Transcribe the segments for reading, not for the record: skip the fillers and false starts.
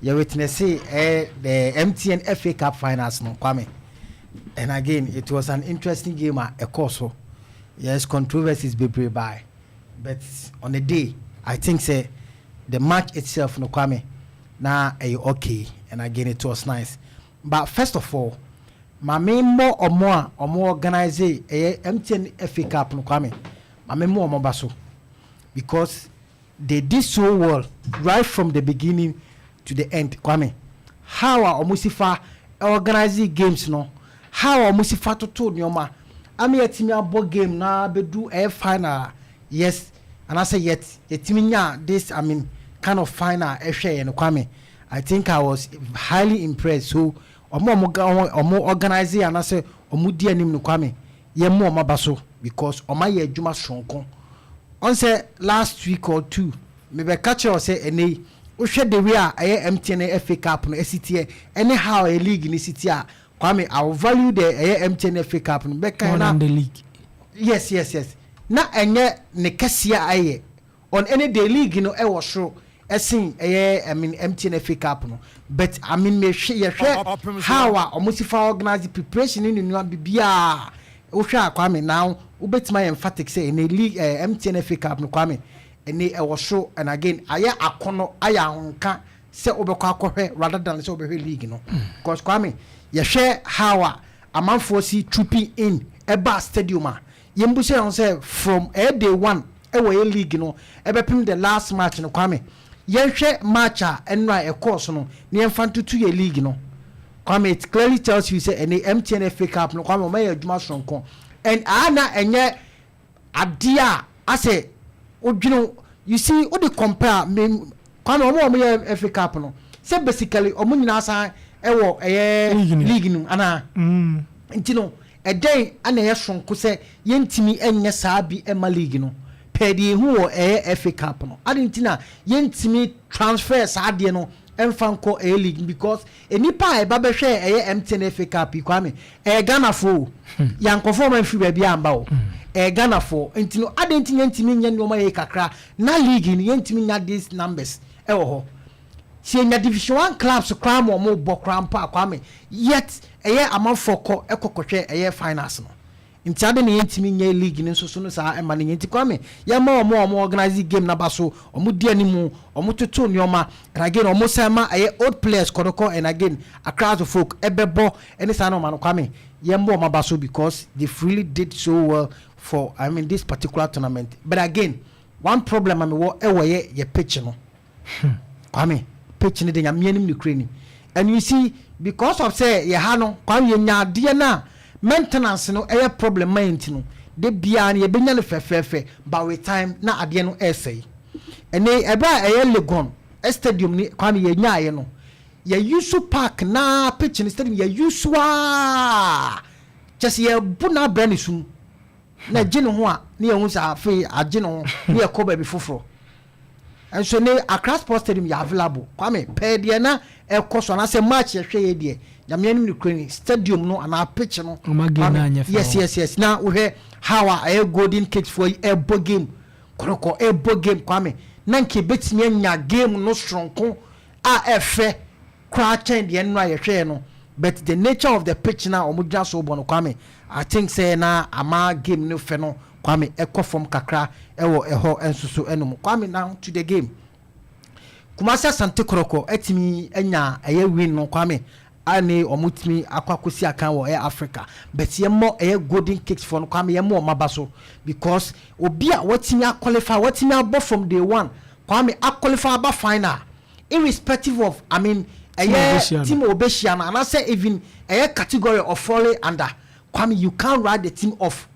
Yɛ witness the MTN FA Cup finals no, Kwame, and again it was an interesting game a ɛkɔɔ so. Yes, controversies bebree by, but on the day I think say the match itself no, Kwame, na ɛyɛ okay, and again it was nice. But first of all, maame mmɔ ɔmo a ɔmo organize ɛyɛ MTN FA Cup no, Kwame, maame mmɔ ɔmo ba so because they did so well right from the beginning to the end. Kwame, how a ɔmo si fa organize games no, how a ɔmo si fa toto nneɛma ama yɛtumi abɔ game na bɛdu ɛyɛ final, yes, anaasɛ yet yɛtumi nya this, I mean, kind of final ɛhwɛ yɛn no, Kwame, I think I was highly impressed. So ɔmo a ɔmo organize anaasɛ ɔmo di anim no, Kwame, yɛn mu ɔmo aba so because ɔmo ayɛ adwuma soronko. Ɔn sɛ last week or two mebɛka kyerɛ wo sɛ ɛnɛ yi wohwɛ the way a ɛyɛ MTN FA Cup no ɛsi teɛ ɛne how ɛyɛ league no si teɛ a, Kwame, I will value the ɛyɛ MTN FA Cup no bɛka more na than the league. Yes, na ɛnyɛ ne kɛseɛ a ɛyɛ on any day league no ɛwɔ soro ɛsen ɛyɛ, I mean, MTN FA Cup no. But I mean, mehwɛ, yɛhwɛ how a ɔmo si fa organize preparation ne nua bibiaa, wohwɛ a, Kwame, now wobɛtumi ayɛ emphatic sɛ ɛnɛ league MTN FA Cup no, Kwame, ɛnɛ ɛwɔ soro. And again ayɛ akɔnɔ, ayɛ ahonka sɛ wobɛkɔ akɔhwɛ rather than sɛ wobɛhwɛ league no, because Kwame, yɛhwɛ how a amanfoɔ si trooping in ɛba stadium a, yɛmbu sɛ yɛn sɛ from ɛyɛ day one ɛwɔ yɛ league no ɛbɛpem the last match no, Kwame, yɛnhwɛ match a ɛno a ɛkɔɔ so no na yɛmfa ntoto yɛ league no. Kwame, it clearly tells you sɛ ɛne MTN FA Cup no, Kwame, ɔmɛyɛ adwuma soronko and ana ɛnyɛ adeɛ a asɛ wodwene. You see, wode compare me, Kwame, ɔmo a ɔmo yɛ FA Cup no sɛ basically ɔmo nyinaa san ɛwɔ ɛyɛ league no. League no anaa? Nti no ɛdɛn ana ɛyɛ soronko sɛ yɛntumi ɛnyɛ saa bi ɛma league no pɛɛ deɛ ehu wɔ ɛyɛ FA Cup no adi? Nti na yɛntumi transfer saa adeɛ no ɛmfa nkɔ ɛyɛ league because nipa a ɛba bɛhwɛ ɛyɛ MTN FA Cup yi, Kwame, ɛyɛ Ghanafoɔ o, yankɔfoɔ ɔmo nfiri baabi amba o, ɛyɛ Ghanafoɔ. Nti no adi nti yɛntumi nyɛ nneɛma yɛ kakra na league no yɛntumi nya these numbers ɛwɔ hɔ sɛ yɛnya Division One clubs koraa ma ɔmo bɔ koraa mpo a, Kwame, yet ɛyɛ amanfoɔ kɔ ɛkɔ kɔhwɛ ɛyɛ finals no. Nti ade na yɛntumi nyɛ league no nso so no saa ɛma no nyɛ. Nti Kwame, yɛma ɔmo a ɔmo organize game naba so, ɔmo di animu, ɔmo toto nneɛma, and again ɔmo sɛ ma ɛyɛ old players Kɔtɔkɔ and again Accra to folk ɛbɛbɔ ɛne saa na ɔma no. Kwame, yɛmbɔ ɔmo aba so because they really did so well for, I mean, this particular tournament. But again, one problem a mewɔ ɛwɔ yɛ pitch no, Kwame. Pitch no de, Nyame anim ne kura ni, and you see, because of sɛ yɛ ha no, Kwame, yɛnya adeɛ no a maintenance no ɛyɛ problem ma yɛn. Ti no de biara no yɛbɛnya no fɛfɛɛfɛ, but with time na adeɛ no ɛresɛe. Ɛnɛ ɛbɛ a ɛyɛ Legon stadium ni, Kwame, yɛnya ayɛ no, yɛuse park na pitch no stadium yɛuse waa kyɛ sɛ yɛbu na abrɛ ne sum na gye ne ho a ne yɛhu sɛ afei agye ne ho ne yɛkɔ baabi foforɔ. Nso ne Accra Sports Stadium yɛ available, Kwame, pɛɛ deɛ na ɛkɔ so anaasɛ match yɛhwɛ yɛ deɛ, Nyame anim ne kura ni stadium no anaa pitch no. Ɔma game Kwame, no anyɛ fɛ yes. hɔ. Yes, na wohwɛ how a ɛyɛ Golden Kicks foɔ yi ɛbɔ game, Kɔtɔkɔ ɛbɔ game, Kwame, na nka ebɛtumi anya game no soronko a ɛfɛ koraa kyɛn deɛ no a yɛhwɛ no. But the nature of the pitch na ɔmo gyina so bɔ no, Kwame, I think sɛ na ama game no fɛ no, Kwame, ɛkɔ fam kakra ɛwɔ ɛhɔ nso so ɛnum. Kwame, now to the game. Kumasi Asante Kɔtɔkɔ ɛtumi anya ɛyɛ win no, Kwame, ane ɔmo tumi akɔ akɔsi akan wɔ ɛyɛ Africa. But yɛmmɔ ɛyɛ Golden Kicks foɔ no, Kwame, yɛmmɔ ɔmo aba so because obi a watumi aqualify, watumi abɔ from day one, Kwame, aqualify aba final irrespective of, I mean, ɛyɛ team a obehyia no anaasɛ even ɛyɛ category of falling under, Kwame, you can't write the team off.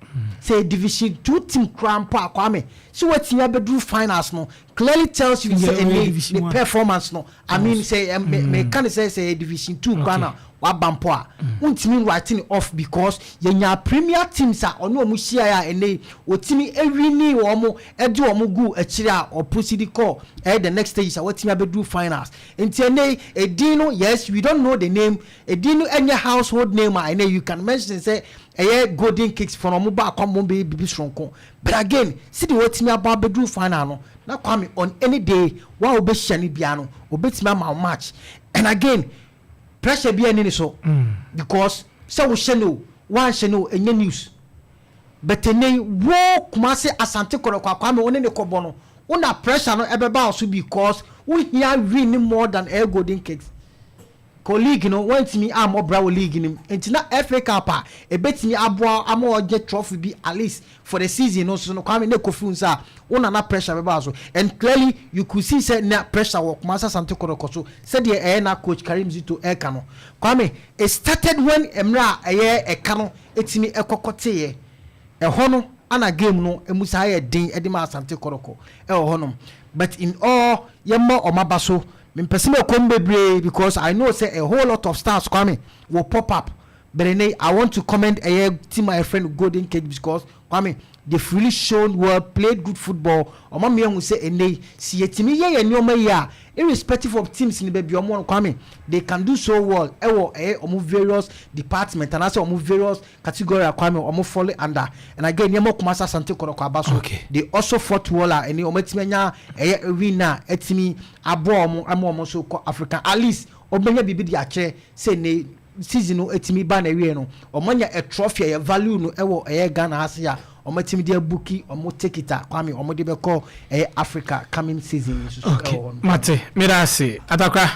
Sɛ Division Two team kura mpo a, Kwame, sɛ watumi abɛduru finals no clearly tells you sɛ ɛne ne performance no, I mean, sɛ meka ne sɛ Division Two kura na waba mpo a, wontumi write it off because yɛnya premier teams a ɔne ɔmo hyia a ɛnɛ otumi ewini wɔn, ɛde wɔn gu akyire a ɔproceed kɔ ɛyɛ the next stage a watumi abɛduru finals. Nti ɛnɛ edin no, yes, we don't know the name. Edin no ɛnyɛ household name a ɛnɛ you can mention sɛ ɛyɛ Golden Kicks fɔlɔ ɔmo ba akɔmɔ bɛyɛ bibi soronko. But again, sidi watumi aba abɛduru final no na Na Kwame, on any day wa wobɛhyia no biara no, obɛtumi ama wo match. And again, pressure bi ani ne so because sɛ wohyɛ no o, woanhyɛ no o, ɛnyɛ news. But ɛnɛ wo Kumase Asante Kɔtɔkɔ, Kwame, wo ne ne kɔbɔ no, wona pressure no ɛbɛba wo so because wohia win more than ɛyɛ Golden Kicks kɔ league no. Wɔntumi ammɔ bra wɔ league no mu, nti na FA Cup a ebetumi aboa ama ɔgye trophy bi at least for the season no so no, Kwame, ne kofi nsa a wona na pressure bɛba so. And clearly you could see sɛ na pressure wɔ Kumasi Asante Kɔtɔkɔ so, sɛdeɛ ɛyɛ na coach Karim Zito ɛka no. Kwame, it started when mmerɛ a ɛyɛ ɛka no etumi ɛkɔkɔ teeɛ ɛhɔ no, ana game no emu saa yɛ den ɛde ma Asante Kɔtɔkɔ ɛwɔ hɔnom. But in all, yɛmmɔ ɔmo aba so. Mpɛ sɛ mɛkɔm bebree because I know say a whole lot of stars, Kwame, will pop up. But then I want to commend ɛyɛ team my friend Golden Cage because, Kwame, they've really shown well, played good football. Ɔmo mi ehun sɛ ɛnɛ si yɛtumi yɛ yɛn nneɛma yi a, irrespective of teams ni baabi ɔmo no, Kwame, they can do so well ɛwɔ ɛyɛ ɔmo various department anaasɛ ɔmo various category a, Kwame, ɔmo fall under. And again, nneɛma Kumasi Asante Kɔtɔkɔ aba so. They also fought well a ɛni ɔmo etimi anya ɛyɛ win a ɛtumi aboa ɔmo ama ɔmo nso kɔ Africa. At least ɔbɛnya biribi de akyerɛ sɛ ne season no etimi ba na ewie no, ɔmo anya a trophy a ɛyɛ value no ɛwɔ ɛyɛ Ghana ase a ɔmo etimi de abook ɔmo ticket a, Kwame, ɔmo de bɛkɔ ɛyɛ Africa coming season nso so. Okay. Ɛwɔ hɔ no. Mate, meda ase, Atakora.